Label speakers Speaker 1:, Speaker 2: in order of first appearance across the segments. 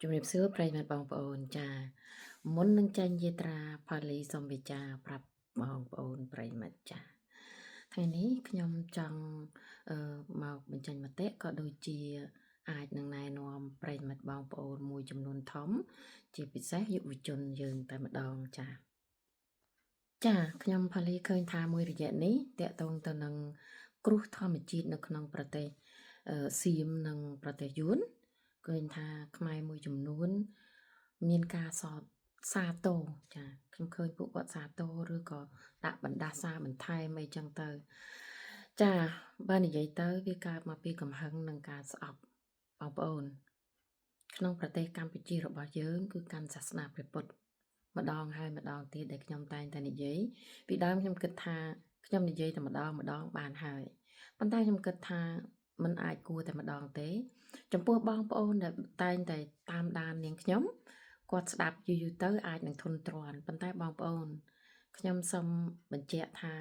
Speaker 1: ជំរាបសួរប្រិយមិត្តបងប្អូនចាមុននឹងចេញយាត្រាផាលីសូមវិចារប្រាប់បងប្អូនប្រិយមិត្តចាថ្ងៃនេះខ្ញុំចង់មកបញ្ចេញមតិក៏ដូចជាអាចនឹងណែនាំប្រិយមិត្តបងប្អូនមួយចំនួនធំ ជាពិសេសយុវជនយើងតែម្ដងចាចាខ្ញុំផាលីឃើញថាមួយរយៈនេះតកតងទៅនឹងគ្រោះធម្មជាតិនៅក្នុងប្រទេសសៀមនិងប្រទេសយួនឃើញថាខ្មែរមួយចំនួនមានការសតសាទរចាខ្ញុំឃើញពួកគាត់សាទរឬក៏ដាក់បណ្ដាសាបន្ថែមអីចឹងទៅចាបើនិយាយទៅវាកើតមកពីកំហឹងនិងការស្អប់បងប្អូនក្នុងប្រទេសកម្ពុជារបស់យើងគឺកាន់សាសនាព្រះពុទ្ធម្ដងហើយម្ដងទៀតដែលខ្ញុំតែងតែនិយាយពីដើមខ្ញុំគិតថាខ្ញុំនិយាយតែម្ដងម្ដងបានហើយប៉ុន្តែខ្ញុំគិតថាมันអាចគួរតែម្ដងទេចំពោះបងប្អូនដែលតែងតែតាមដាននាងខ្ញុំគាត់ស្ដាប់យូរៗទៅអាចនឹងធន់ទ្រាំប៉ុន្តែបងប្អូនខ្ញុំសូមបញ្ជាក់ថា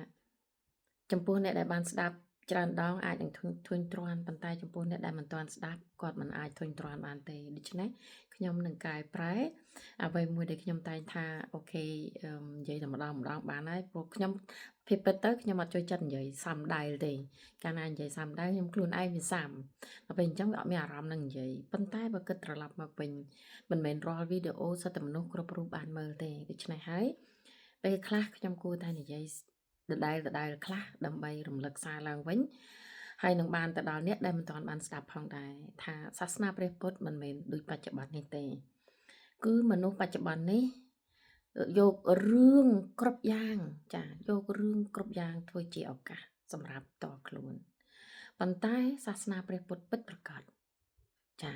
Speaker 1: ចំពោះអ្នកដែលបានស្ដាប់ច្រើនដងអាចនឹងធុញទ្រាន់ប៉ុន្តែចំពោះអ្នកដែលមិនទាន់ស្ដាប់គាត់មិនអាចធុញទ្រាន់បានទេដូច្នេះខ្ញុំនឹងកែប្រែអ្វីមួយដែលខ្ញុំតែងថាOK និយាយតែម្ដងម្ដងបានហើយព្រោះខ្ញុំភាពពិតទៅខ្ញុំអត់ចូលចិត្តនិយាយសំដែលទេកាលណានិយាយសំដែលខ្ញុំខ្លួនឯងវាសាំដល់ពេលអញ្ចឹងវាអត់មានអារម្មណ៍នឹងនិយាយប៉ុន្តែបើគិតត្រឡប់មកវិញមិនមែនរាល់វីដេអូសុទ្ធតែមនុស្សគ្រប់រូបបានមើលទេដូច្នេះហើយពេលខ្លះខ្ញុំគួរតែនិយាយដដែលដដែលខ្លះដើម្បីរំលឹកសារឡើងវិញហើយនឹងបានទៅដល់អ្នកដែលមិនទាន់បានស្ដាប់ផងដែរថាសាសនាព្រះពុទ្ធមិនមែនដូចបច្ចុប្បន្ននេះទេគឺមនុស្សបច្ចុប្បន្ននេះយករឿងគ្រប់យ៉ាងចាយករឿងគ្រប់យ៉ាងធ្វើជាឱកាសសម្រាប់តខ្លួនប៉ុន្តែសាសនាព្រះពុទ្ធពិតប្រាកដចា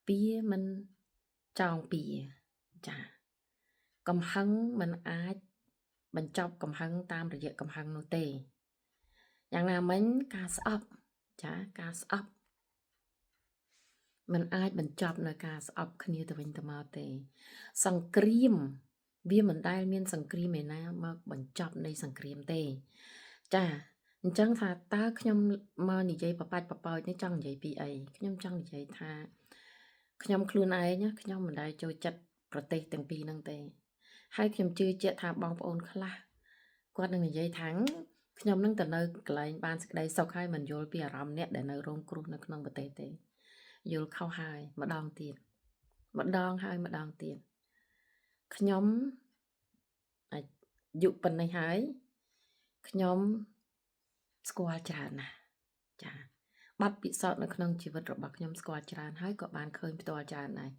Speaker 1: ពៀមិនចោងពៀចាកំហឹងមិនអាចបញ្ចប់កំហឹងតាមរយៈកំហឹងនោះទេយ៉ាងណាមិញការស្អប់ចាការស្អប់มันអាចបញ្ចប់នៅការស្អប់គ្នាទៅវិញទៅមកទេសង្គ្រាមវាមិនដែលមានសង្គ្រាមឯណាមកបញ្ចប់នៃសង្គ្រាមទេចាអញ្ចឹងថាតើខ្ញុំមកនិយាយបបាច់បបោចនេះចង់និយាយពីអីខ្ញុំចង់និយាយថាខ្ញុំខ្លួនឯងខ្ញុំមិនដែលចូលចិត្តប្រទេសទាំងពីរហ្នឹងទេហើយខ្ញុំជឿជាក់ថាបងប្អូនខ្លះគាត់នឹងនិយាយថាខ្ញុំនឹងទៅនៅកន្លែងបានសេចក្តីសុខហើយមិនយល់ពីអារម្មណ៍អ្នកដែលនៅរងគ្រោះនៅក្នុងប្រទេសទេយល់ខុសហើយម្ដងទៀតម្ដងហើយម្ដងទៀតខ្ញុំអាយុប៉ុណ្ណេះហើយខ្ញុំស្គាល់ច្រើនណាស់ចាបទពិសោធន៍នៅក្នុងជីវិតរបស់ខ្ញុំស្គាល់ច្រើនហើយក៏បានឃើញផ្ទាល់ច្រើនដែរ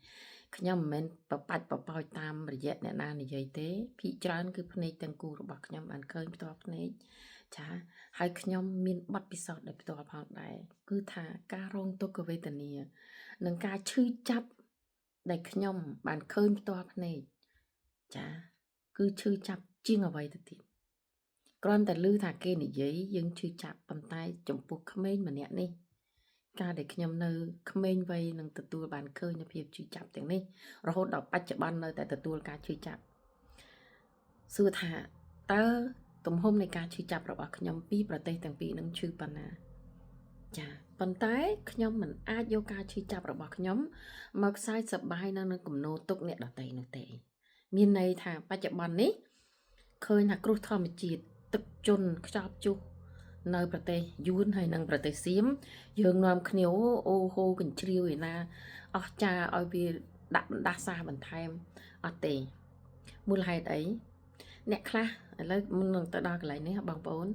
Speaker 1: ខ្ញុំមិនមែនបបាច់បបោចតាមរយៈអ្នកណានិយាយទេភាគច្រើនគឺភ្នែកទាំងគូរបស់ខ្ញុំបានឃើញផ្ទាល់ភ្នែកចាហើយខ្ញុំមានបទពិសោធន៍ដោយផ្ទាល់ផងដែរគឺថាការរងទុក្ខវេទនានិងការឈឺចាប់ដែលខ្ញុំបានឃើញផ្ទាល់ភ្នែកចាគឺឈឺចាប់ជាងអ្វីទៅទៀតគ្រាន់តែឮថាគេនិយាយយើងឈឺចាប់ប៉ុន្តែចំពោះក្មេងម្នាក់នេះការដែលខ្ញុំនៅក្មេងវ័យនឹងទទួលបានឃើញនូវភាពឈឺចាប់ទាំងនេះរហូតដល់បច្ចុប្បន្ននៅតែទទួលការឈឺចាប់សួរថាតើទំហំនៃការឈឺចាប់របស់ខ្ញុំពីប្រទេសទាំងពីរនឹងឈឺប៉ុណ្ណាចាប៉ុន្តែខ្ញុំមិនអាចយកការឈឺចាប់របស់ខ្ញុំមកខ្សែសបាយនៅនឹងគំនោទុកអ្នកដទៃនោះទេ មានន័យថាបច្ចុប្បន្ននេះឃើញថាគ្រោះធម្មជាតិទឹកជន់ខ្យល់ព្យុះនៅប្រទេសយួនហើយនិងប្រទេសសៀមយើងនាំគ្នាអូហូកញ្ជ្រៀវឯណាអស់ចាឲ្យវាដាក់បណ្ដាសាបន្ថែមអត់ទេមូលហេតុអីអ្នកខ្លះឥឡូវមុននឹងទៅដល់កន្លែងនេះបងប្អូន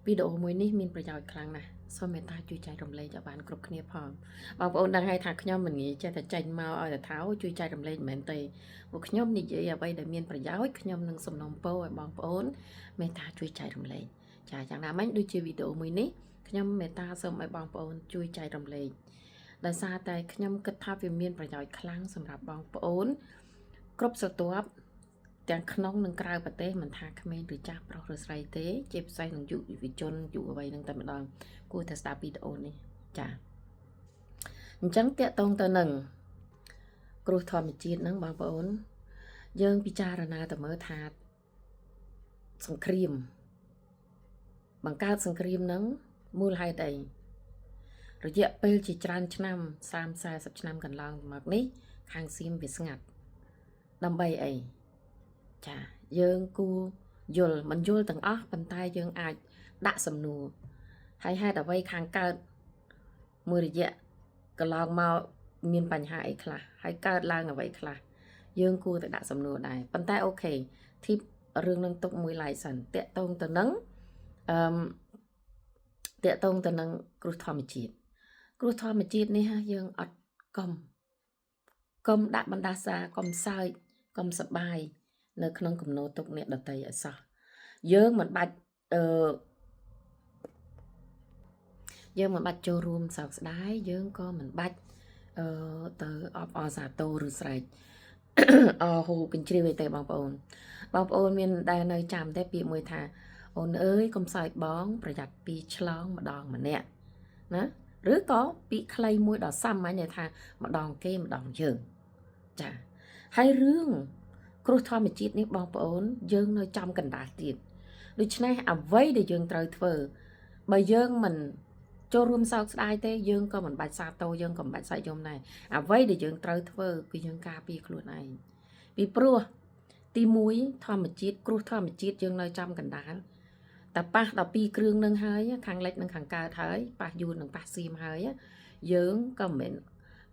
Speaker 1: វីដេអូមួយនេះមានប្រយោជន៍ខ្លាំងណាស់សូមមេត្តាជួយចែករំលែកឲ្យបានគ្រប់គ្នាផងបងប្អូនដឹងហើយថាខ្ញុំមិនងាយចេះតែចេញមកឲ្យតែថាជួយចែករំលែកមិនមែនទេព្រោះខ្ញុំនិយាយអ្វីដែលមានប្រយោជន៍ខ្ញុំនឹងសំណូមពរឲ្យបងប្អូនមេត្តាជួយចែករំលែកចាយ៉ាងណាមិញដូចជាវីដេអូមួយនេះខ្ញុំមេត្តាសូមឲ្យបងប្អូនជួយចែករំលែកដោយសារតែខ្ញុំគិតថាវាមានប្រយោជន៍ខ្លាំងសម្រាប់បងប្អូនគ្រប់ស្រទាប់ទាំងក្នុងនិងក្រៅប្រទេសមិនថាក្មេងឬចាស់ប្រុសឬស្រីទេជាពិសេសនឹងយុវជនយុវវ័យនឹងតែម្ដងគួរតែស្ដាប់វីដេអូនេះចាអញ្ចឹងតកតងទៅនឹងគ្រោះធម្មជាតិហ្នឹងបងប្អូនយើងពិចារណាទៅមើលថាសង្គ្រាមបង្កើតសង្គ្រាមហ្នឹងមូលហេតុអីរយៈពេលជាច្រើនឆ្នាំ30 40ឆ្នាំកន្លងមកនេះ ខាងសៀមវាស្ងាត់ដើម្បីអីចាយើងគួរយល់មិនយល់ទាំងអស់ប៉ុន្តែយើងអាចដាក់សំណួរហើយហេតុអ្វីខាងកើតមួយរយៈកន្លងមកមានបញ្ហាអីខ្លះហើយកើតឡើងអ្វីខ្លះយើងគួរតែដាក់សំណួរដែរប៉ុន្តែ OK ធីបរឿងនឹងទុកមួយឡែកសិនតាក់ទងទៅនឹងអឺតាក់ទងទៅនឹងគ្រោះធម្មជាតិគ្រោះធម្មជាតិនេះយើងអត់កុំកុំដាក់បណ្ដាសាកុំសើចកុំសបាយនៅក្នុងគំនោទុកអ្នកដតីឲ្យសោះយើងមិនបាច់អឺយើងមិនបាច់ចូលរួមសោកស្ដាយយើងក៏មិនបាច់អឺទៅអបអរសាទរឬស្រែក អហូកញ្ជ្រៀវអីទេបងប្អូនបងប្អូនមានដែលនៅចាំទេពាក្យមួយថាអូនអើយកុំសើចបង ប្រយ័ត្នពីឆ្លងម្ដងម្នាក់ណាឬក៏ពាក្យខ្លីមួយដ៏សាមញ្ញថាម្ដងគេម្ដងយើងចាហើយរឿងគ្រោះធម្មជាតិនេះបងប្អូនយើងនៅចំកណ្ដាលទៀតដូច្នេះអ្វីដែលយើងត្រូវធ្វើបើយើងមិនចូលរួមសោកស្ដាយទេយើងក៏មិនបាច់សាទរយើងក៏មិនបាច់សាច់យំដែរអ្វីដែលយើងត្រូវធ្វើគឺយើងការពារខ្លួនឯងពីព្រោះទី1ធម្មជាតិគ្រោះធម្មជាតិយើងនៅចំកណ្ដាលតែប៉ះ12គ្រឿងនឹងហើយខាងលិចនិងខាងកើតហើយប៉ះយួននិងប៉ះសៀមហើយយើងក៏មិន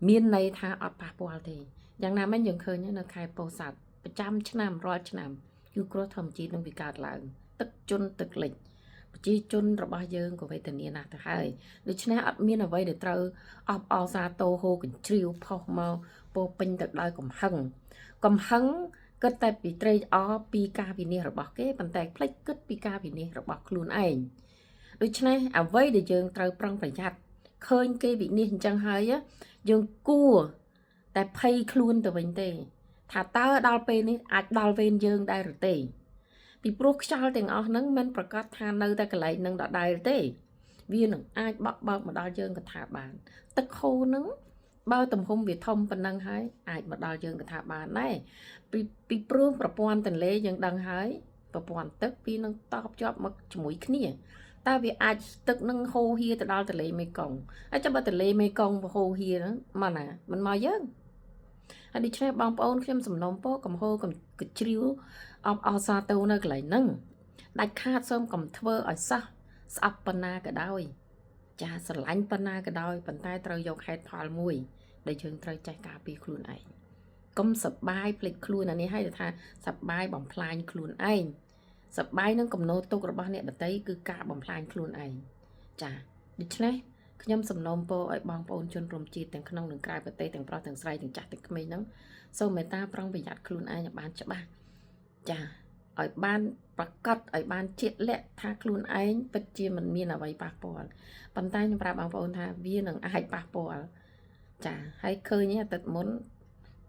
Speaker 1: មានន័យថាអត់ប៉ះពាល់ទេយ៉ាងណាមិញយើងឃើញនៅខេត្តពោធិ៍សាត់ប្រចាំឆ្នាំរាល់ឆ្នាំគឺគ្រោះធម្មជាតិនឹងវាកើតឡើងទឹកជន់ទឹកលិចប្រជាជនរបស់យើងក៏វេទនាណាស់ទៅហើយដូច្នេះអត់មានអ្វីដែលត្រូវអបអរសាទរហូកញ្ជ្រៀវផុសមកពោពេញទៅដោយកំហឹងកំហឹងគិតតែពីត្រេកអរពីការវិនិច្ឆ័យរបស់គេប៉ុន្តែភ្លេចគិតពីការវិនិច្ឆ័យរបស់ខ្លួនឯងដូច្នេះអ្វីដែលយើងត្រូវប្រុងប្រយ័ត្នឃើញគេវិនិច្ឆ័យអញ្ចឹងហើយយើងគួរតែភ័យខ្លួនទៅវិញទេ ថាតើដល់ពេលនេះអាចដល់វេនយើងដែរឬទេពីព្រោះខ្យល់ទាំងអស់ហ្នឹងមិនប្រកាសថានៅតែកន្លែងហ្នឹងដដែលទេវានឹងអាចបក់បោកមកដល់យើងក៏ថាបានទឹកខូហ្នឹងបើទំហំវាធំប៉ុណ្ណឹងហើយអាចមកដល់យើងក៏ថាបានដែរពីពីព្រោះប្រព័ន្ធទន្លេយើងដឹងហើយប្រព័ន្ធទឹកពីនឹងតបជាប់មកជាមួយគ្នាតើវាអាចទឹកនឹងហូរហៀទៅដល់ទន្លេមេគង្គហើយចាំបើទន្លេមេគង្គហូរហៀហ្នឹងមកណាមិនមកយើងហើយដូច្នេះបងប្អូនខ្ញុំសំណូមពរកំហូរកំកជ្រាវអបអរសាទរនៅកន្លែងហ្នឹងដាច់ខាតសូមកុំធ្វើឲ្យសោះស្អប់ប៉ុណ្ណាក៏ដោយចាស្រឡាញ់ប៉ុណ្ណាក៏ដោយប៉ុន្តែត្រូវយកហេតុផលមួយដែលយើងត្រូវចេះការពារខ្លួនឯងកុំសបាយភ្លេចខ្លួនអានេះឲ្យថាសបាយបំផ្លាញខ្លួនឯងសបាយនឹងកំណោទុករបស់អ្នកដតីគឺការបំផ្លាញខ្លួនឯងចាដូច្នេះខ្ញុំសំណូមពរឲ្យបងប្អូនជនរួមជាតិទាំងក្នុងនិងក្រៅប្រទេសទាំងប្រុសទាំងស្រីទាំងចាស់ទាំងក្មេងហ្នឹងសូមមេត្តាប្រុងប្រយ័ត្នខ្លួនឯងឲ្យបានច្បាស់ចាឲ្យបានប្រកាសឲ្យបានជាក់លាក់ថាខ្លួនឯងពិតជាមិនមានអ្វីប៉ះពាល់ប៉ុន្តែខ្ញុំប្រាប់បងប្អូនថាវានឹងអាចប៉ះពាល់ចាហើយឃើញអាទិត្យមុន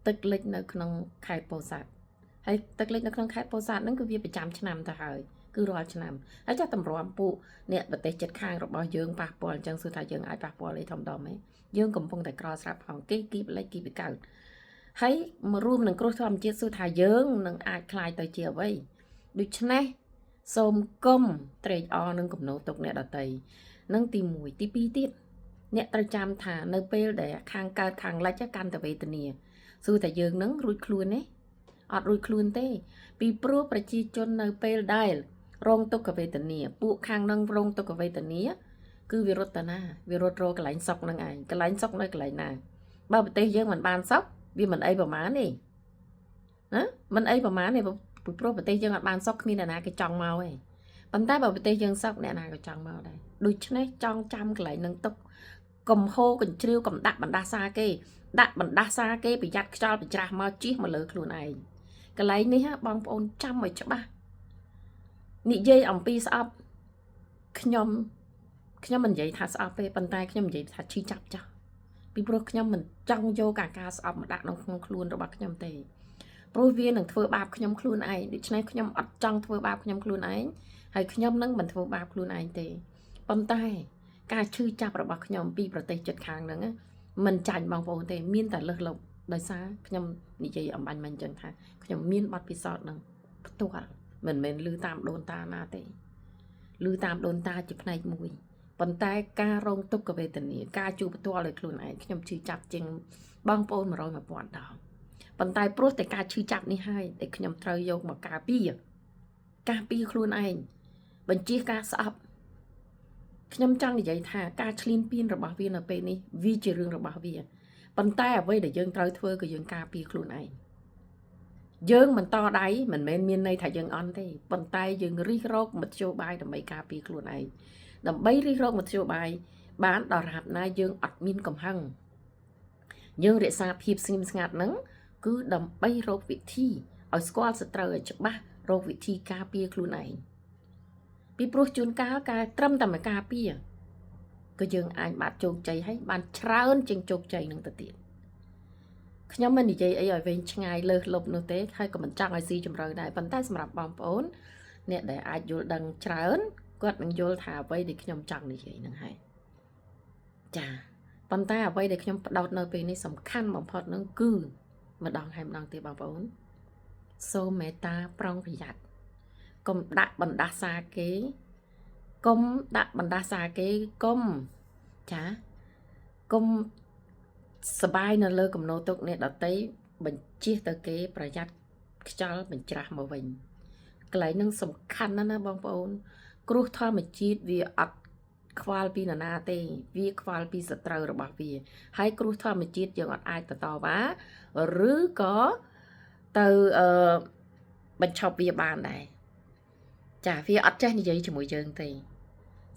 Speaker 1: ទឹកលិចនៅក្នុងខេត្តពោធិ៍សាត់ហើយទឹកលិចនៅក្នុងខេត្តពោធិ៍សាត់ហ្នឹងគឺវាប្រចាំឆ្នាំទៅហើយគឺរាល់ឆ្នាំហើយចាស់តម្រាំពួកអ្នកប្រទេសជិតខាងរបស់យើងប៉ះពាល់អញ្ចឹងសួរថាយើងអាចប៉ះពាល់អីធំដុំហ៎យើងកំពុងតែក្រស្រាប់ផងគេគីបលិចគីបកើតហើយមករួមនឹងគ្រោះធម្មជាតិសួរថាយើងនឹងអាចក្លាយទៅជាអ្វីដូច្នេះសូមគុំត្រេកអរនឹងគំនោទុកអ្នកដតីនឹងទី1ទី2ទៀតអ្នកត្រូវចាំថានៅពេលដែលខាងកើតខាងលិចកាន់តែវេទនាសួរតែយើងនឹងរួចខ្លួនទេអត់រួចខ្លួនទេ ពីព្រោះប្រជាជននៅពេលដែលរងទុក្ខវេទនាពួកខាងនឹងរងទុក្ខវេទនាគឺវារត់តាណាវារត់រកកន្លែងសុកនឹងឯងកន្លែងសុកនៅកន្លែងណាបើប្រទេសយើងមិនបានសុកវាមិនអីប្រមាណទេណាមិនអីប្រមាណទេពីព្រោះប្រទេសយើងអត់បានសុកគ្មានអ្នកណាគេចង់មកទេប៉ុន្តែបើប្រទេសយើងសុកអ្នកណាក៏ចង់មកដែរដូច្នេះចង់ចាំកន្លែងនឹងទុកកុំហូរកញ្ជ្រៀវកុំដាក់បណ្ដាសាគេដាក់បណ្ដាសាគេប្រយ័ត្នខ្យល់ប្រច្រាស់មកជិះមកលើខ្លួនឯងកន្លែងនេះបងប្អូនចាំឲ្យច្បាស់និយាយអំពីស្អប់ខ្ញុំខ្ញុំមិននិយាយថាស្អប់ទេប៉ុន្តែខ្ញុំនិយាយថាឈឺចាប់ចាស់ពីព្រោះខ្ញុំមិនចង់យកអាការស្អប់មកដាក់ក្នុងខ្លួនរបស់ខ្ញុំទេព្រោះវានឹងធ្វើបាបខ្ញុំខ្លួនឯងដូច្នេះខ្ញុំអត់ចង់ធ្វើបាបខ្ញុំខ្លួនឯងហើយខ្ញុំនឹងមិនធ្វើបាបខ្លួនឯងទេប៉ុន្តែការឈឺចាប់របស់ខ្ញុំពីប្រទេសជិតខាងហ្នឹងមិនចាញ់បងប្អូនទេមានតែលឹះលប់ដោយសារខ្ញុំនិយាយអំបញ្ញមិញអញ្ចឹងថាខ្ញុំមានបទពិសោធន៍នឹងផ្ទាល់មិនមែនឮតាមដូនតាណាទេឮតាមដូនតាជាផ្នែកមួយ ប៉ុន្តែការរងទុក្ខវេទនាការជួបផ្ទាល់ដោយខ្លួនឯងខ្ញុំឈឺចាប់ជាងបងប្អូន100 1000ដងប៉ុន្តែព្រោះតែការឈឺចាប់នេះហើយដែលខ្ញុំត្រូវយកមកការពារការពារខ្លួនឯងបញ្ជាការស្អប់ខ្ញុំចង់និយាយថាការឈ្លានពានរបស់វានៅពេលនេះវាជារឿងរបស់វាប៉ុន្តែអ្វីដែលយើងត្រូវធ្វើគឺយើងការពារខ្លួនឯងយើងមិនតដៃមិនមែនមានន័យថាយើងអន់ទេប៉ុន្តែយើងរិះរកមធ្យោបាយដើម្បីការពារខ្លួនឯងដើម្បីរិះរកមធ្យោបាយបានដល់រាបណាយើងអត់មានកំហឹងយើងរក្សាភាពស្ងៀមស្ងាត់ហ្នឹងគឺដើម្បីរកវិធីឲ្យស្គាល់សត្រូវឲ្យច្បាស់រកវិធីការពារខ្លួនឯងពីព្រោះជួនកាលការត្រឹមតែមកការពារក៏យើងអាចបាត់ជោគជ័យហើយបានច្រើនជាងជោគជ័យនឹងទៅទៀតខ្ញុំមិននិយាយអីឲ្យវែងឆ្ងាយលើសលប់នោះទេហើយក៏មិនចង់ឲ្យស៊ីជម្រៅដែរប៉ុន្តែសម្រាប់បងប្អូនអ្នកដែលអាចយល់ដឹងច្រើនគាត់នឹងយល់ថាអ្វីដែលខ្ញុំចង់និយាយនឹងហើយចាប៉ុន្តែអ្វីដែលខ្ញុំផ្ដោតនៅពេលនេះសំខាន់បំផុតនឹងគឺម្ដងហើយម្ដងទៀតបងប្អូនសូមមេត្តាប្រុងប្រយ័ត្នកុំដាក់បណ្ដាសាគេកុំដាក់បណ្ដាសាគេកុំចាកុំសបាយនៅលើកំណោទុកអ្នកដតីបញ្ជិះទៅគេប្រយ័ត្នខ្យល់បញ្ច្រាស់មកវិញកន្លែងនឹងសំខាន់ណាស់ណាបងប្អូន គ្រោះធម្មជាតិវាអត់ខ្វល់ពីនរណាទេ វាខ្វល់ពីសត្រូវរបស់វា ហើយគ្រោះធម្មជាតិយើងអត់អាចទៅតវ៉ាឬក៏ទៅអឺបញ្ឈប់វាបានដែរចាវាអត់ចេះនិយាយជាមួយយើងទេ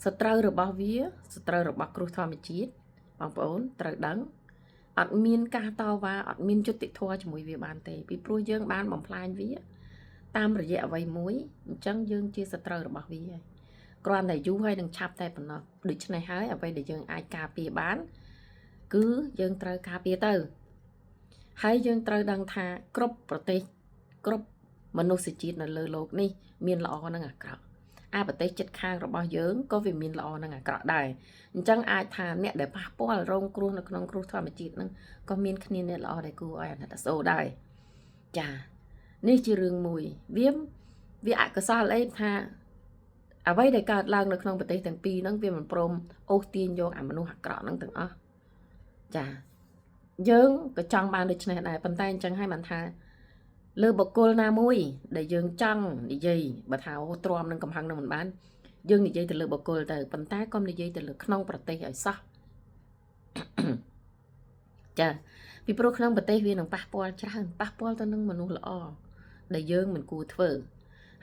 Speaker 1: សត្រូវរបស់វាសត្រូវរបស់គ្រោះធម្មជាតិបងប្អូនត្រូវដឹងអត់មានការតវ៉ាអត់មានយុត្តិធម៌ជាមួយវាបានទេពីព្រោះយើងបានបំផ្លាញវា តាមរយៈអ្វីមួយអញ្ចឹងយើងជាសត្រូវរបស់វាហើយគ្រាន់តែយូរហើយនឹងឆាប់តែប៉ុណ្ណោះដូច្នេះហើយអ្វីដែលយើងអាចការពារបាន គឺយើងត្រូវការពារទៅហើយយើងត្រូវដឹងថាគ្រប់ប្រទេសគ្រប់មនុស្សជាតិនៅលើโลกនេះមានល្អនិងអាក្រក់អាប្រទេសជិតខាងរបស់យើងក៏វាមានល្អនិងអាក្រក់ដែរអញ្ចឹងអាចថាអ្នកដែលប៉ះពាល់រងគ្រោះនៅក្នុងគ្រោះធម្មជាតិហ្នឹងក៏មានគ្នាអ្នកល្អដែលគួរឲ្យអាណិតអាសូរដែរចានេះជារឿងមួយវាវាអកុសលអីថាអ្វីដែលកើតឡើងនៅក្នុងប្រទេសទាំងពីរហ្នឹងវាមិនព្រមអូសទាញយកអាមនុស្សអាក្រក់ហ្នឹងទាំងអស់ចាយើងក៏ចង់បានដូច្នេះដែរប៉ុន្តែអញ្ចឹងហើយបានថាលើបុគ្គលណាមួយដែលយើងចង់និយាយបើថាអូទ្រាំនឹងកំហឹងនឹងមិនបានយើងនិយាយទៅលើបុគ្គលទៅប៉ុន្តែកុំនិយាយទៅលើក្នុងប្រទេសឲ្យសោះចាពីព្រោះក្នុងប្រទេសវានឹងប៉ះពាល់ច្រើនប៉ះពាល់ទៅនឹងមនុស្សល្អដែលយើងមិនគួរធ្វើ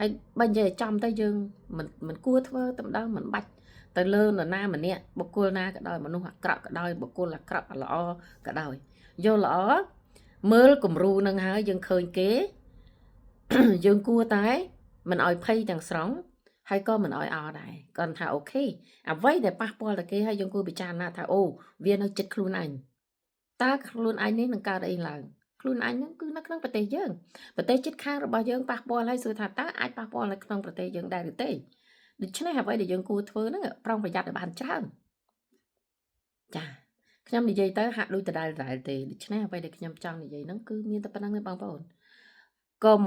Speaker 1: ហើយបើនិយាយឲ្យចំទៅយើងមិនមិនគួរធ្វើតែម្ដងមិនបាច់ទៅលើនរណាម្នាក់បុគ្គលណាក៏ដោយមនុស្សអាក្រក់ក៏ដោយបុគ្គលអាក្រក់ល្អក៏ដោយយល់ល្អមើលគំរូនឹងហើយយើងឃើញគេ យើងគួរតែមិនឲ្យភ័យទាំងស្រុងហើយក៏មិនឲ្យអដែរគាត់ថា OK អ្វីដែលប៉ះពាល់ទៅគេហើយយើងគួរពិចារណាថាអូវានៅចិត្តខ្លួនឯងតើខ្លួនឯងនេះនឹងកើតអីឡើងខ្លួនឯងហ្នឹងគឺនៅក្នុងប្រទេសយើងប្រទេសជិតខាងរបស់យើងប៉ះពាល់ហើយសួរថាតើអាចប៉ះពាល់នៅក្នុងប្រទេសយើងដែរឬទេដូច្នេះអ្វីដែលយើងគួរធ្វើហ្នឹងប្រុងប្រយ័ត្នឲ្យបានច្រើនចាខ្ញុំនិយាយទៅហាក់ដូចដដែលដដែលទេដូច្នេះអ្វីដែលខ្ញុំចង់និយាយហ្នឹងគឺមានតែប៉ុណ្្នឹងទេបងប្អូនកុំ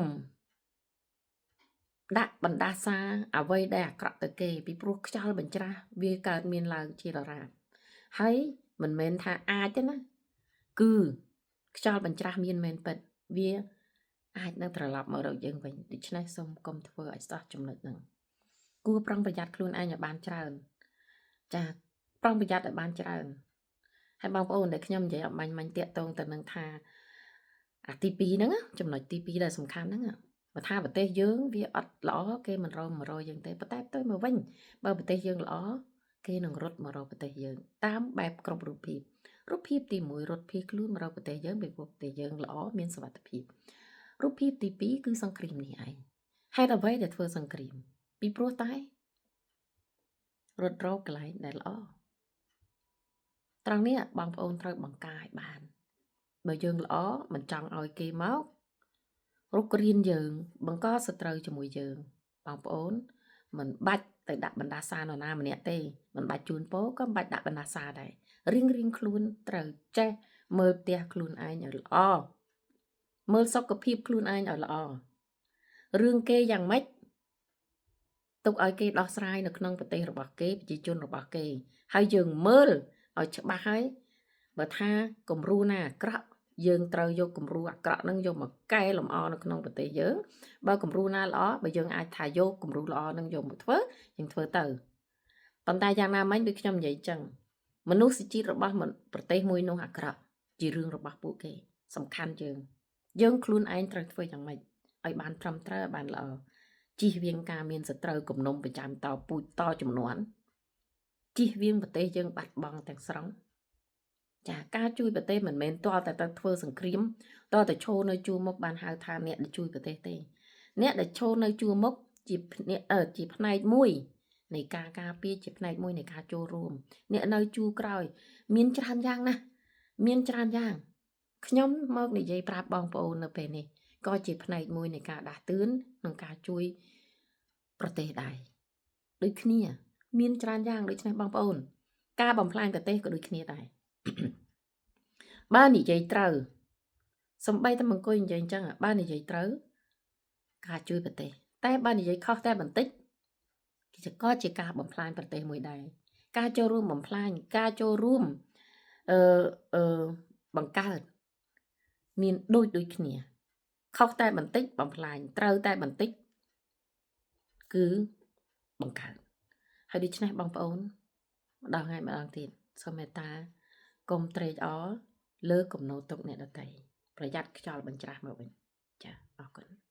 Speaker 1: ដាក់បណ្ដាសាអ្វីដែលអាក្រក់ទៅគេពីព្រោះខ្យល់បញ្ច្រាស់វាកើតមានឡើងជាដរាបហើយមិនមែនថាអាចទេណាគឺខ្យល់បញ្ច្រាស់មានមែនពិតវាអាចនឹងត្រឡប់មករកយើងវិញដូច្នេះសូមកុំធ្វើឲ្យសោះចំណុចហ្នឹងគួរប្រុងប្រយ័ត្នខ្លួនឯងឲ្យបានច្រើនចាប្រុងប្រយ័ត្នឲ្យបានច្រើនហើយបងប្អូនដែលខ្ញុំនិយាយអបាញ់មិញតាក់ទងទៅនឹងថាអាទី2ហ្នឹងចំណុចទី2ដែលសំខាន់ហ្នឹងបើថាប្រទេសយើងវាអត់ល្អគេមិនរមករកយើងទេប៉ុន្តែផ្ទុយមកវិញបើប្រទេសយើងល្អគេនឹងរត់មករកប្រទេសយើងតាមបែបគ្រប់រូបភាពរូបភាពទី1រត់ភៀសខ្លួនមករកប្រទេសយើងពីព្រោះប្រទេសយើងល្អមានសុវត្ថិភាពរូបភាពទី2គឺសង្គ្រាមនេះឯងហេតុអ្វីដែលធ្វើសង្គ្រាមពីព្រោះតែរត់រកកន្លែងដែលល្អត្រង់នេះបងប្អូនត្រូវបង្ការឲ្យបានបើយើងល្អមិនចង់ឲ្យគេមករុករៀនយើង បង្កសត្រូវជាមួយយើងបងប្អូនមិនបាច់ទៅដាក់បណ្ដាសានរណាម្នាក់ទេមិនបាច់ជូនពោក៏មិនបាច់ដាក់បណ្ដាសាដែររៀងរៀងខ្លួនត្រូវចេះមើលផ្ទះខ្លួនឯងឲ្យល្អមើលសុខភាពខ្លួនឯងឲ្យល្អរឿងគេយ៉ាងម៉េច ទុកឲ្យគេដោះស្រាយនៅក្នុងប្រទេសរបស់គេប្រជាជនរបស់គេ ហើយយើងមើលឲ្យច្បាស់ហើយបើថាគំរូណាអាក្រក់យើងត្រូវយកគំរូអាក្រក់ហ្នឹងយកមកកែលម្អនៅក្នុងប្រទេសយើងបើគំរូណាល្អបើយើងអាចថាយកគំរូល្អហ្នឹងយកមកធ្វើយើងធ្វើទៅប៉ុន្តែយ៉ាងណាមិញដូចខ្ញុំនិយាយចឹងមនុស្សជាតិរបស់ប្រទេសមួយនោះអាក្រក់ជារឿងរបស់ពួកគេ សំខាន់យើង យើងខ្លួនឯងត្រូវធ្វើយ៉ាងម៉េចឲ្យបានត្រឹមត្រូវឲ្យបានល្អជិះវៀងការមានសត្រូវគំនុំប្រចាំតពូជតចំនួនជិះវៀងប្រទេសយើងបាត់បង់ទាំងស្រុងចាការជួយប្រទេសមិនមែនទាល់តែទៅធ្វើសង្គ្រាមតតែឈរនៅជួរមុខបានហៅថាអ្នកដែលជួយប្រទេសទេ អ្នកដែលឈរនៅជួរមុខជាអ្នកជាផ្នែកមួយនៃការការពារជាផ្នែកមួយនៃការចូលរួម អ្នកនៅជួរក្រោយ មានច្រើនយ៉ាងណាស់មានច្រើនយ៉ាងខ្ញុំមកនិយាយប្រាប់បងប្អូននៅពេលនេះក៏ជាផ្នែកមួយនៃការដាស់តឿនក្នុងការជួយប្រទេសដែរដូចគ្នា មានច្រើនយ៉ាងដូច្នេះបងប្អូន ការបំផ្លាញប្រទេសក៏ដូចគ្នាដែរ បើនិយាយត្រូវសំបីតែមកអង្គុយនិយាយអញ្ចឹងបើនិយាយត្រូវការជួយប្រទេស តែបើនិយាយខុសតែបន្តិចក៏ជាការបំផ្លាញប្រទេសមួយដែរការចូលរួមបំផ្លាញការចូលរួមអឺអឺបង្កើតមានដូចដូចគ្នាខុសតែបន្តិចបំផ្លាញត្រូវតែបន្តិចគឺបង្កើតហើយដូច្នេះបងប្អូនម្ដងហើយម្ដងទៀតសូមមេត្តាកុំត្រេកអរលើគំនរទុកអ្នកដទៃប្រយ័ត្នខ្យល់បញ្ច្រាស់មកវិញចាអរគុណ។